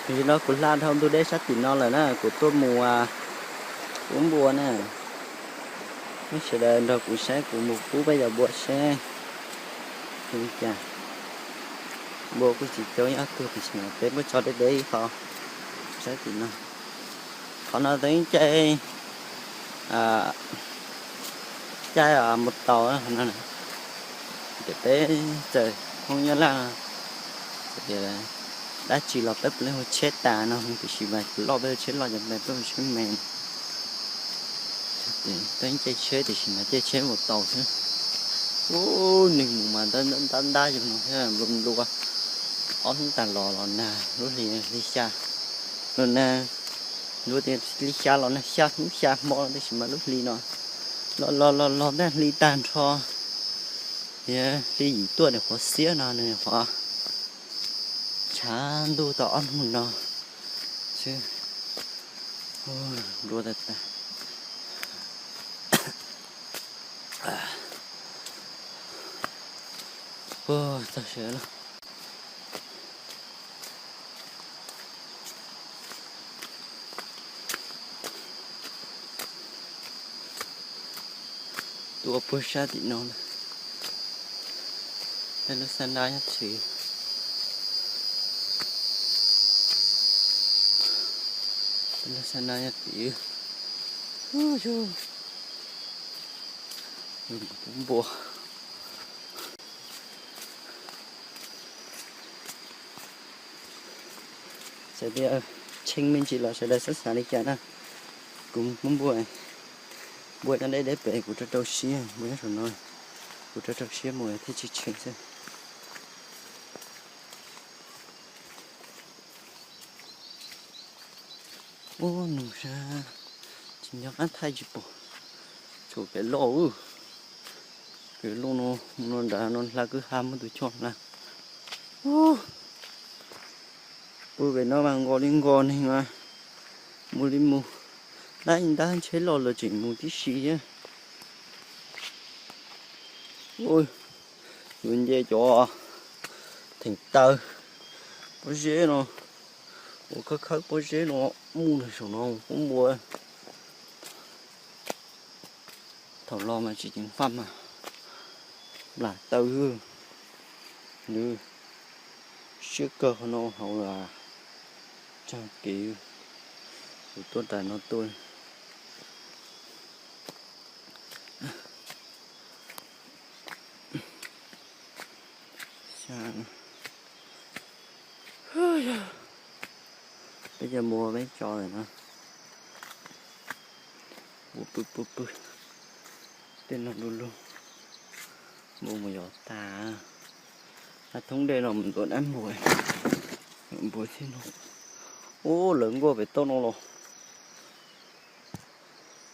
Tam sim no kuv hla dhau ntug dej sab tim no lawm na, kuv tuaj mus pub npua na. Peb sawv daws nrog kuv saib, kuv mus pub peb cov npua seb zoo li cas. Npua kuj tsis coob ib tug, tam sim no peb muab tso deb deb ib qho sab tim no. Qhov no yeej caij, caij mus tau no. Ces peb txawm Hmoob Nyab Laj, dab tsi los peb puav leej hu tsheb tas no, tiam sis mas loj peb hu tsheb loj, cov me peb hu tsheb me. Peb caij tsheb tiam sis mas caij tsheb mus tau xwb. Ub, neeg mus mas ntab ntab yus no thiab, nplua nplua. Ob hnub tas los los nag, lub hli hli xya los nag, luag tias hli xya los nag xya hnub xya hmo no, tab sis mas lub hli no los los los los ntaj hli tag nrho. Tias hli yim tuaj nws qhuav xiab no nws qhuav tshav ntuj tau ob hnub no xwb. Nplua tas tas. Txog sawv los. Tuaj puag sab tim no na. Tej lub xab nab nyob tid. Tej lub xab nab nyob tid. Ub, yog npua. Txawm tias tshee me ntsis los sawv daws xav xav li cas na, kuv pub npua, npua nyob deb deb pem, kuv rau rau siab, npua nyob saum no, kuv rau rau siab mus thiaj tsis tshee xwb. Ub, nug sab, tsis nco qab thaij tsis pom, tshuav kev loj, kev loj no, mus no nrad no hla kwj ha muaj tus choj hla. Ub, pw pem no mas nqos li nqos neeg mas, mus li mus, ntab ntab tsheb loj lawm tseem mus tib si thiab. Yuav nce cov theem taw pob zeb no, ua khawb khawb pob zeb no, mus saum no pub npua. Thaum los mas tsis ceev faj mas plam taw nws siab kawg qhov no hauv los tsaug kev, kuv tuaj nram no tuaj. Peb cov npua peb tso lawm na. Pw pw pw pw, tej no du lug, npua mus yos tas. Hab thoob dej no mus ntuav dab npua, npua thiab no. Ub, lawv nkuaj pem toj no los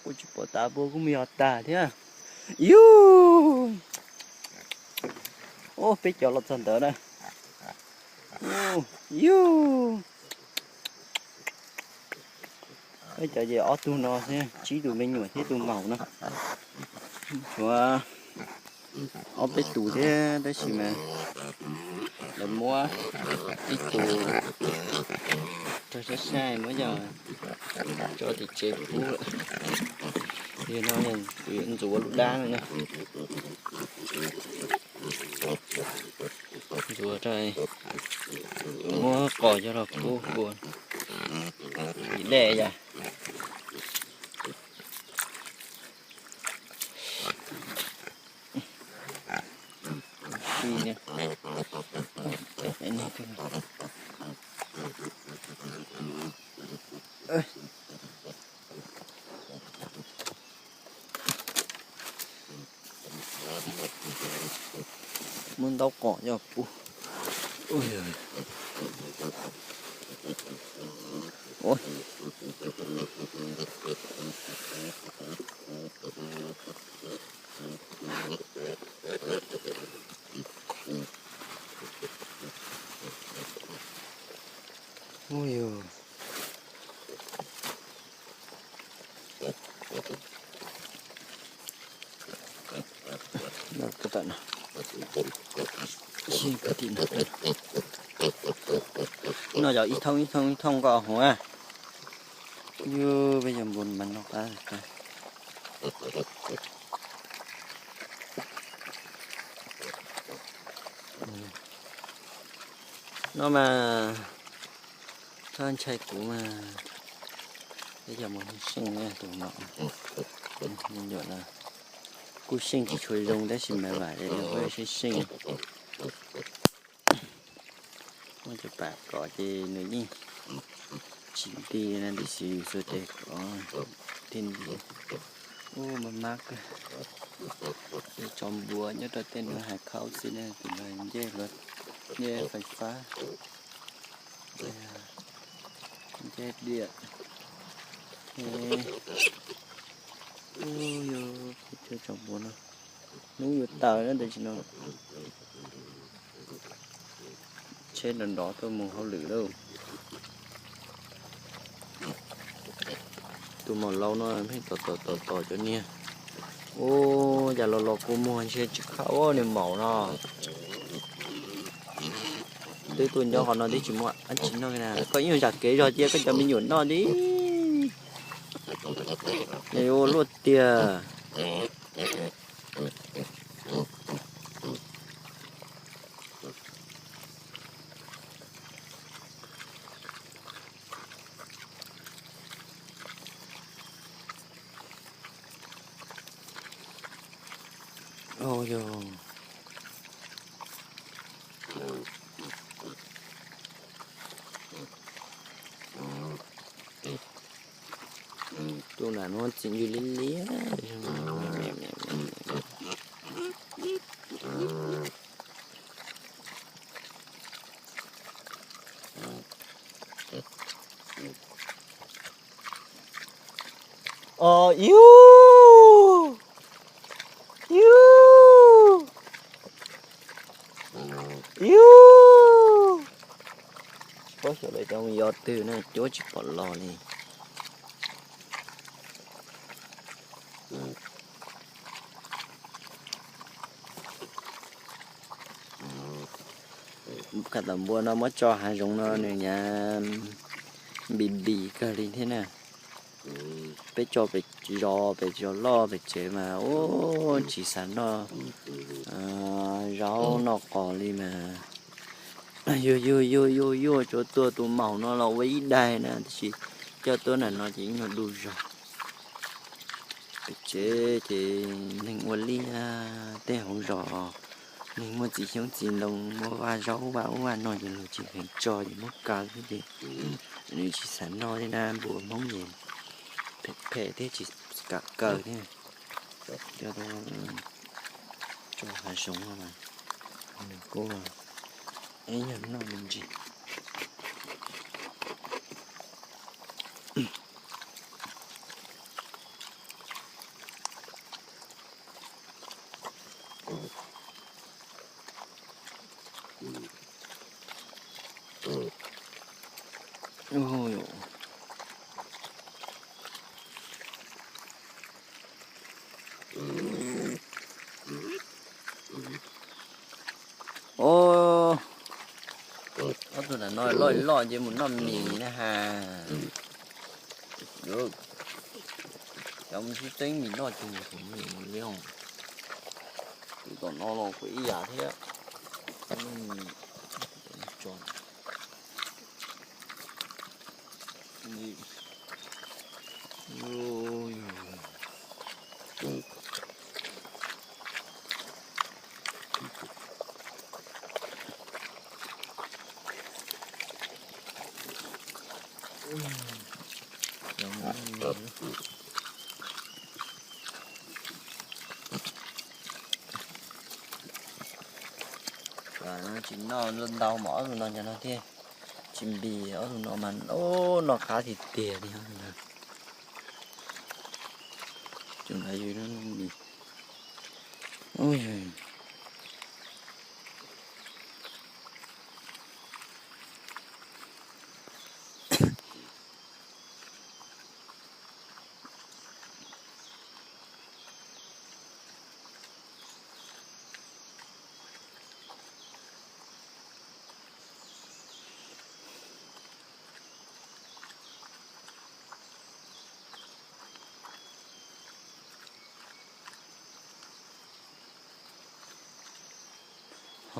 kuj tsis pom tas, npua kuj mus yos tas thiab. Yug, ub, peb cov los txog ntawd na. Yug, peb cov ces ob tug no thiab tsib tus me nyuam thiab tus maum no. Tshuav ob peb tus thiab tab sis mas lawv muab ib tus rau sab sab, muab coj tso tim tsev pub lawm. Yog no kuv yuav ntxuav lub dab no na. Ntxuav rau, muab qos coj los pub npua. Ib dej yom. Muab ntaub qos coj pub. Ub yog. Tam no, si kwv tim no. No yog ib thooj ib thooj ib thooj nkoj hauv a. Yus peb cov npua mas noj qab tas. No mas txhob ntshai kuv mas, peb cov npua seej tus no, me nyuam no kuj seej tsis tshua zoo tab sis mas vam seej seej. Muab cov pam kom ces nws yeej tsis nti na, tiam sis yus xuas tes kom thiaj nti. Ub, maj mab kawg. Tej tso npua nyob rau tej no hais khaub xwb na, tus no ncej hluav, ncej fais fab, ncej diam. Ub, yog peb tso npua no, hnub yuav tawm na tam sim no. Tsheb nrov nrov tuaj mus hauj lwm lauj. Tus maum laus no pheej tos tos tos tos cov niag. Ub, cas los los kua muag ntshe tsis khauj nws maum no. Twb tuaj nyob qhov no twb tsis muaj dab tsi noj na, koj ib nyuag zam kev zog cia koj cov me nyuam noj di. Ua luaj tiag. Ua yog tus nam no txi ncw liab liab. Os, yus, yus, yus. Tsis paub xyov lawv cov yos twg na, cuab tsis pom los li. Kab tom npua no muab tso hav zoov no nws nyav npis npis kawg li thiab na. Peb tso pem zos, pem zos loj pem tsev mas ub tsis xav noj zaub noj qos li mas. Yuag yuag yuag yuag yuag, tsuav tua tus maum no los ua ib daig na, tiam sis coj tuaj nram no ces ib nyuag du zog. Pem tsev ces neeg ua liaj, tej hauv zos neeg muaj txiv xyoob txiv ntoo, muaj vaj zaub vaj ub vaj no ces luag tsis kheev tso ces muab kaw xwb ces nws tsis xav noj li na, npua Hmoob ces phem phem thiab tsis kam kaw thiab. Coj tuaj tso hav zoov no mas nws kuj ib nyuag noj me ntsis. Ob tug nam no loj loj ces mus noj mis na has. Cov mus sib teeb mis noj ces mus thum mis li os. Tus tom no los kuj ib yam thiab. Tsis noj ntau mas ob tug no cov no thiaj tsis npis, ob tug no mas noj qab tiag tiag li. Tsuas ntawd yus noj mis.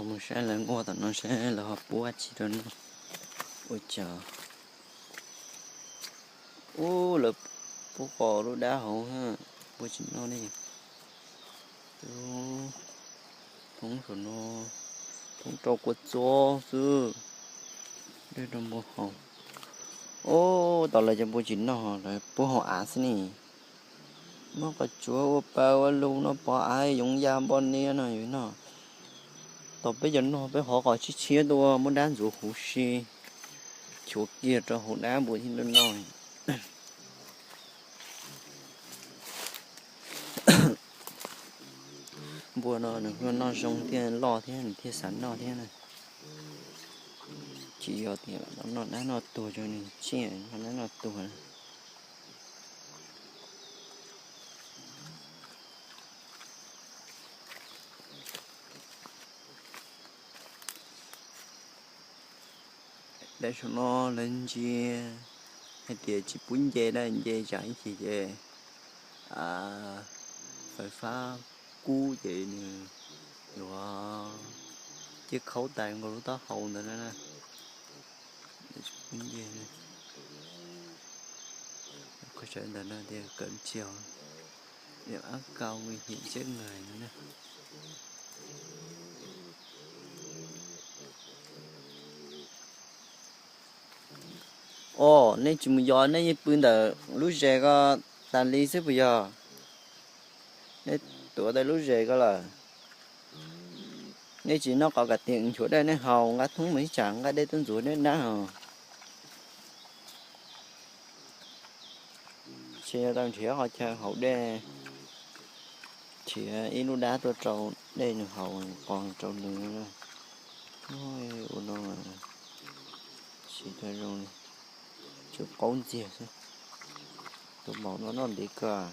Mus saib lawv nquaj tom no seb lawv ho pub dab tsi rau noj. Ua cas, ub, lawv pub qos lub dab hauv, pub tsis noj li. Poob saum no, poob rau kua txob xwb, dej rau npua haus. Ub, tau lawv cov npua tsis noj, lawv pub hauv av xwb ne. Muab qos tsuav ua pa ua lus no pov av yoov ya npoj niab no yus noj. Tau peb cov noj peb hov qos tshiab tshiab tuaj muab dab ntxuav huv si, chuav kiag rau hauv dab npua thiaj noj. Npua no nws kuj noj zoo thiaj loj thiab nws thiaj xav noj thiab na. Tsis yog tias noj dab noj tuag rau nws tsiaj, noj dab noj tuag. Dab saum no lawv ntsia hais tias tsis pub nce na, nce tsam ib chim ces fais fab kub ces nws yuav ciaj khaub tais nkaus lub taub hau ntawd na. Tsis pub nce. Qhov sawv ntawm no tias cấm trèo, điểm áp cao nguy hiểm chết người no na. Os, nej tsis mus yos, nej yeej pw ntawm lub zes ko tas li xwb puas yog? Nej tuav tau lub zes ko lawm. Nej tsis noj qos kam tias nchuav dej nej haus, nqa thoob mus ib tsam nqa dej tuaj ntxuav nej dab os. Ces yog tau nrhiav qhov chaw haus dej, nrhiav ib lub dab tuaj rau dej nws haus, qos rau nws. Ua no siv tau zoo li, tsuas qaub ntxiag xwb. Tus maum no noj ntev kawg.